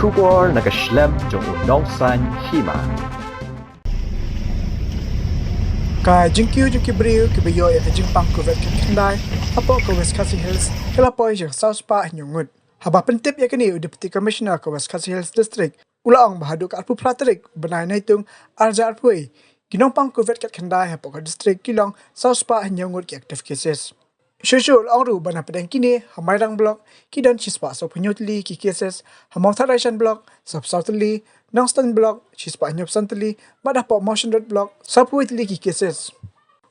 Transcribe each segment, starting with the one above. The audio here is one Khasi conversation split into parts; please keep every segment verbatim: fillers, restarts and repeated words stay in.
Khubor na ka shlem jong u nongsan hima. Ka jingkiew jong ki briew kiba ïoh ïa ka jingpang Covid khatkhyndai hapoh ka West Khasi Hills ka la poi sha ka saw spah hynñiew ngut. Haba pyntip ïa kane, u Deputy Commissioner ka West Khasi Hills District u la ong ba haduh ka arphew phra tarik u bnai Naitung arhajar arphew wei, ki nongpang Covid khatkhyndai hapoh ka district ki long saw spah hynñiew ngut ki active cases. Shuh shuh u la ong ruh ba na pdeng kine, ha Mairang Block ki don shispah sawphew hynñiew tylli ki cases, ha Mawthadraishan Block sawphew saw tylli, Nongstoiñ Block shispah hynñiewphew san tylli, bad hapoh Mawshynrut Block sawphew wei tylli ki cases.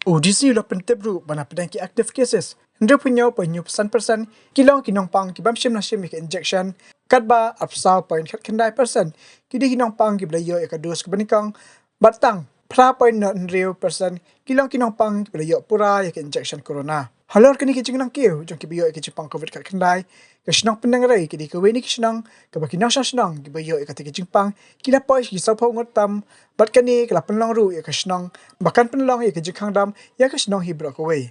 U D C u la pyntip ruh ba na pdeng ki active cases, hynriewphew hynñiew point hynñiewphew san percent ki long ki nongpang ki bym shim la shim ïa ka injection, katba arphew saw point khatkhyndai percent ki dei ki nongpang kiba la ïoh ïa ka dose kaba nyngkong, bad tang phra point nod hynriew percent ki long ki nongpang kiba la ïoh pura ïa ka injection corona. Halor kane ka jingnang kiew jong kiba ïoh ïa ka jingpang Covid khatkhyndai, ka shnong Pyndengrei ka dei kawei na ki shnong kaba ki nongshong shnong kiba ïoh ïa kata ka jingpang ki la poi sha ki sawphew ngut tam, bad kane ka la pynlong ruh ïa ka shnong ba kan pynlong ïa ka jingkhang dam ïa ka shnong hi baroh kawei.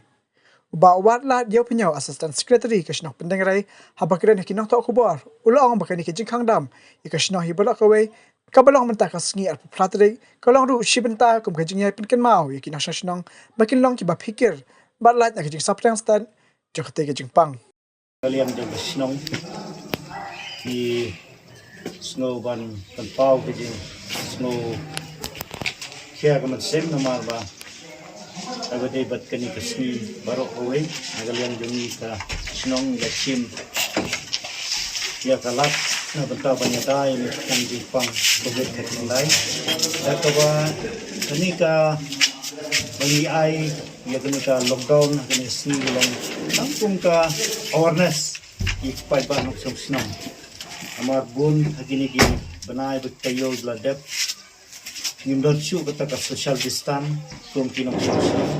U Bah Warlad Ïawphniaw, Assistant Secretary ka shnong Pyndengrei, haba kren ha ki nongthoh khubor u la ong ba kane ka jingkhang dam ïa ka shnong hi baroh kawei kaba long mynta ka sngi arphew phra tarik ka long ruh shi bynta kum ka jingïai pynkynmaw ïa ki nongshong shnong ba kin long kiba phikir bad lait na ka jingsaphriang stet jong kata ka jingpang. Ka liang jong ka shnong ki sngew ban pynpaw ka jingsngew khia ka mynsiem namar ba haba dei bad kane ka sngi baroh kawei, na ka liang jong ngi ka shnong ngi la shim ïa ka lad na bynta ban ïada ïa kane ka jingpang Covid khatkhyndai. Da kaba kane kaba ngi ai ïa kane ka lockdown ha kane ka sngi ka long tang kum ka awareness ïa ki paidbah nongshong shnong. Namar bun ha kine ki bnai ba ki taïew ba la dep ngim don shuh kata ka social distance kum ki nongshong shnong.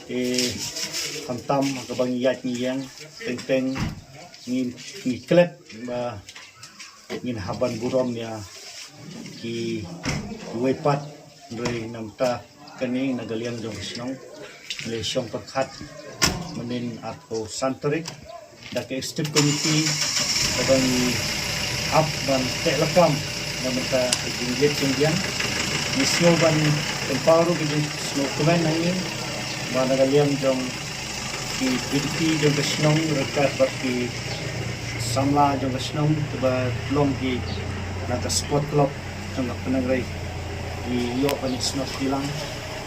Te khamtam ha kaba ngi ïaid ngi ïeng, teng teng ngi, ngi klet ba ngin hap ban burom ïa ki, kiwei pat, hynrei namar kane na ka liang jong ka shnong ngi la shong pyrkhat mynnin arphew san tarik da ka executive committee kaba ngi hap ban teh lakam na bynta ka jingïeit jingbiang. Ngi sngew ban pynpaw ruh ka jingsngewkmen na ngi ba na ka liang jong ki VDP jong ka shnong ryngkat bad ki samla jong ka shnong kiba long ki na ka sport club jong ka Pyndengrei, ki ïoh ban ïasnoh kti lang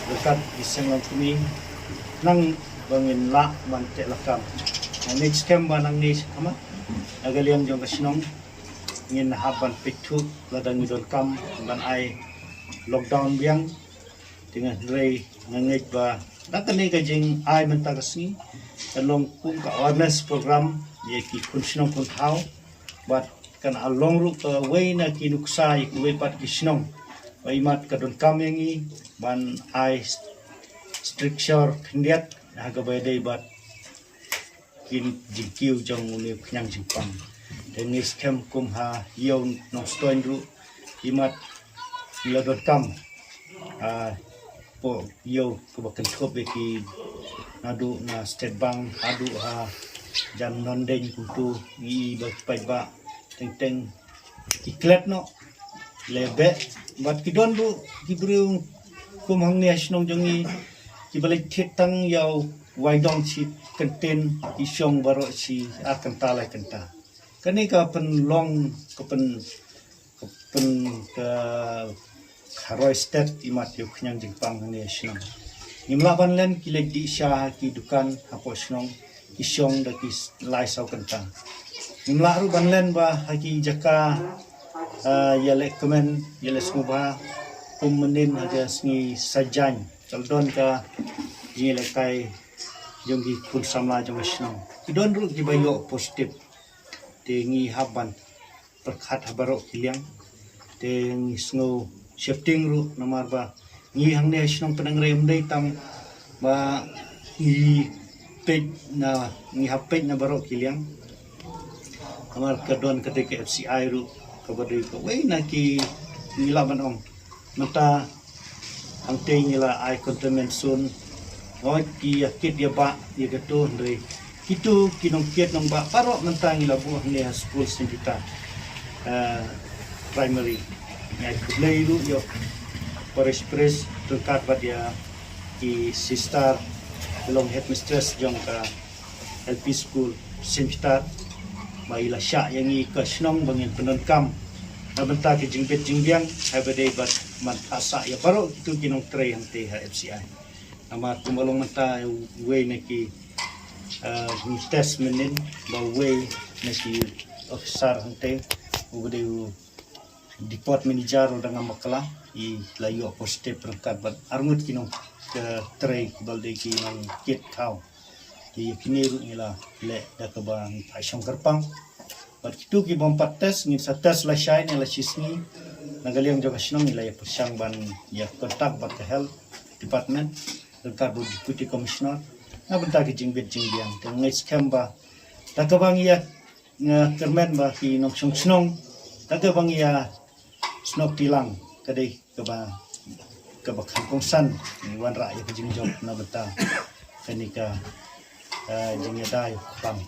ryngkat ki seng longkmie. Nang ba ngin lah ban teh lakam. Nangne skhem ba nangne shakhmat na ka liang jong ka shnong ngin hap ban peit thuh lada ngi donkam ban ai lockdown biang. Te nga hynrei nga ngeit ba da kane ka jingai mynta ka sngi kan long kum ka awareness program ïa ki khun shnong khun thaw, bad kan long ruh kawei na ki nuksa ïa kiwei pat ki shnong ba imat ka donkam ïa ngi ban ai structure khyndiat ha kaba ïadei bad ki jingkiew jong une u khñiang jingpang. Te ngi skhem kum ha Ïew Nongstoiñ ruh imat ngi la donkam, ah, hapoh ïew kaba kynthup ïa ki naduh na State Bank haduh ha jan Nongdeiñ, kumtu ngi i ba ki paidbah teng teng ki klet noh, leh beh. Bad ki don ruh ki briew kum hangne ha shnong jong ngi kiba leit thied tang ïa u waidong shi kyntien, ki shong baroh shi ar kynta lai kynta. Kane ka pynlong, ka pyn, ka pyn, ka kharoi stet imat ïa u khñiang jingpang hangne ha shnong. Ngim lah ban len, ki leit dih sha ha ki dukan hapoh shnong, ki shong da ki lai saw kynta. Ngim lah ruh ban len ba ha ki jaka, ah, ïaleh kmen, ïaleh sngewbha kum mynnin ha ka sngi Saitjaiñ, ka la don ka jingïalehkai jong ki khun samla jong ka shnong. Ki don ruh kiba ïoh positive. Te ngi hap ban pyrkhat ha baroh ki liang. Te ngi sngew sheptieng ruh namar ba ngi hangne ha shnong Pyndengrei ym dei tang ba ngi peit na, ngi hap peit na baroh ki liang. Namar ka don kata ka FCI ruh kaba dei kawei na ki, ngi lah ban ong mynta hangtei ngi la ai containment zone. Hooid, ki ïa kit ïa bah ïa kato, hynrei kito ki nongkit nongbah baroh mynta ngi la buh hangne ha skul Saint Peter. uh, Primary. Nga ai khublei ruh ïa u Parish Priest ryngkat bad ïa ki sister ki long headmistress jong ka L P school Saint Peter ba i la shah ïa ngi ka shnong ba ngin pyndonkam na bynta ki jingbit jingbiang, haba dei bad man phah sah ïa baroh kitu ki nongtrei hangtei ha F C I. Namar kumba long mynta uwei na ki, uh, ngi test mynnin ba uwei na ki officer hangtei uba dei u depot manager u dang ngam bakla i la ïoh positive ryngkat bad arngut ki nongtrei kiba dei ki nongkit thaw. Te ïa kine ruh ngi la leh da kaba ngi phah shong kyrpang. Bad kitu ki bym pat test ngin sa test lashai ne la shisngi. Na ka liang jong ka shnong ngi la ïa pyrshang ban ïa contact bad ka health department ryngkat bad u deputy commissioner na bynta ki jingbit jingbiang. Te ngi skhem ba da kaba ngi ïa, ngi kyrmen ba ki nongshong shnong da kaba ngi ïa snoh kti lang ka dei kaba, kaba kham kongsan ngi wanrah ïa ka jingjop na bynta kane ka, eh, jingïada ïa u kyrpang.